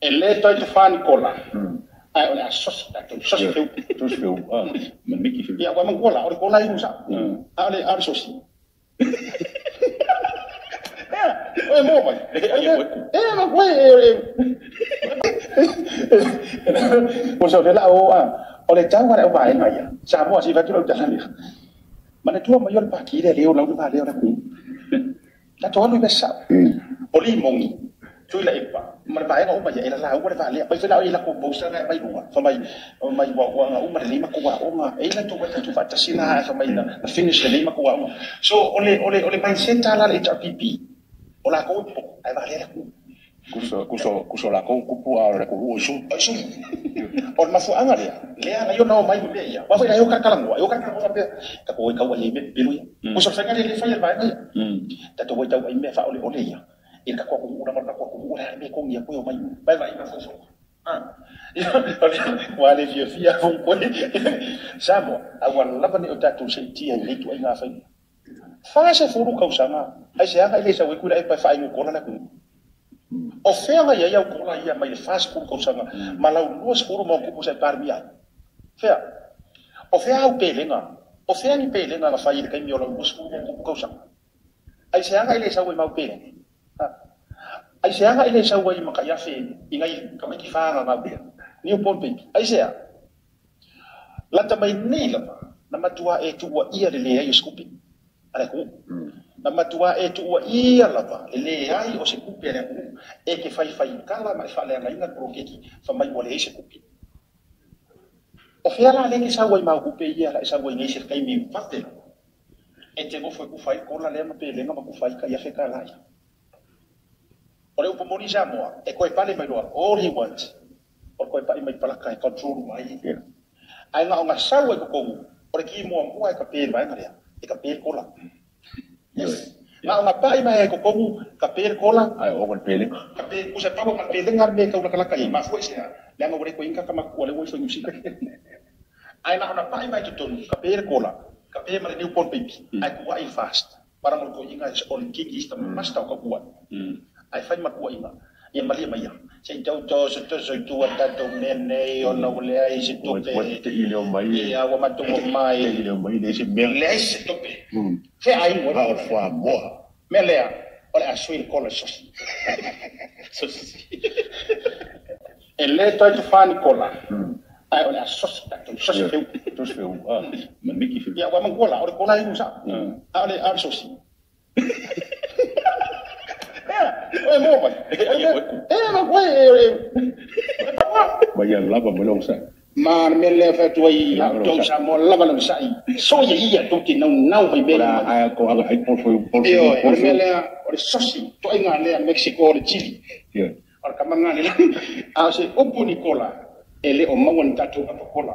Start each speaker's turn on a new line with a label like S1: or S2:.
S1: E le toi te whani kola. Ai o le asosi tatou sosi feu.
S2: Sosi feu. Ah, ma miki feu.
S1: Ia, ua mangola, o le kola i musa. A o le a o le sosi. Ia, o e mo mai. E ma koe e o sa le la o a o le tau ara o vaenga ia. Samoa si fatu lau tala. Mana tua mai o le paki le leo lau le vale o le ku. Ta to alu i besa. O li mongi. Tui la epa. Ma le vaenga uma ia e la la uma le vale. Mai fela o la ko posa na mai lunga. Fa mai mai wa wa nga uma le lima ko wa onga. E la to wa tu fa tasina fa mai na finish le lima ko wa onga. So ole ole ole mindset ala le HRPP. O la ko po ai vale la ku.
S2: Kuso kuso kuso la ko kupu a le ku o su.
S1: Ai su. O le mafuaga lea, lea na iona o mai mea ia. Wa foi la yo kakalangua, yo kakalangua pe ka ko ka wa ye me pelo ia. Ko so fenga le fa ia vaenga ia. Ta to wai tau ai mea fa ole ole ia. E ka ko ko ura ma ka ko ko ura me ko ia ko yo mai. Vai vai ma fofo. Ah. Ia, wa le fia fia fon ko. Samo, a wa lava ni o tatu se tia i leitu ai ngā whai. Fa se furu kausanga. Ai se anga ile sa we kura e pa fa ai kola la ku. O fea ia ia kola ia mai le fa se furu kausanga. Ma lau lua se furu mo kupu se parmia. Fea. O fea au pelenga. O fea ni pelenga na fai le kaimi o lau lua se furu mo kupu kausanga. Ai se anga ile sa we mau pelenga. Ai se anga ile sa we maka ia fe ingai kamaki whanga ngā pea. Ni o pon baby. Ai se a. Lata mai nei lava. Na matua e tuua ia le lea i o skupi. Ale ku. Na matua e tuua ia lava. Le lea i o se kupi ale ku. E ke whai whai kala mai whalea ngai ngā prokeki. Wha mai wale e se kupi. O fea la leke sa wai mau kupe ia la e sa wai nei se kai mi whate. E te ngofo e kuwhai kola lea ma pelenga ma kuwhai ka ia wheka lai. O le upomoni Samoa, e koe pale mai loa, all he wants. O koe pai mai palaka e control mai. Ai ngā o ngā sau e kokongu, o le ki mua mua e ka pēr vaenga lea, e ka pēr kola. Yes. Ngā o ngā pai mai e kokongu, ka pēr kola.
S2: Ai o ko pele.
S1: Ka pēr, kusa pawa ka pēr ngā me ka ulakalaka i mafua i sea. Leanga ure ko inga ka makua le oi whangu. Ai ngā o ngā pai mai totonu, ka pēr kola, ka pēr mare newborn baby, ai kua i fast. Parang o ko inga o le king is the master o ka kua. Ai whai makua inga. Ia malia mai ia. Se i tau tō se tō so i tua tātou mea nei o na ule ai se tope.
S2: Wa te ile o mai.
S1: Ia ua matongo mai.
S2: Te ile o mai le se mea.
S1: Le se tope. Fea ai ngoi.
S2: Ha o wha moa.
S1: Mea lea, o le asui le kola sosi. Sosi. E le toi te whani kola. Ai o le asosi tātou. Sosi feu.
S2: Sosi feu. Ah, ma miki feu.
S1: Ia ua mangola, o le kola i musa. A o le a sosi. O e mo mai. E ma koe e
S2: Ma ia lava mo long sa.
S1: Ma me le fa tu ai tau sa mo lava lo sa i. So ia ia tu ti nau nau mai me.
S2: Ora ai ko ala ai por foi por.
S1: Io o me le o le sosi to ai ngā le Mexico o le Chile.
S2: Io.
S1: O le kamanga le. A se opu ni kola e le o maua ni tatou apa kola.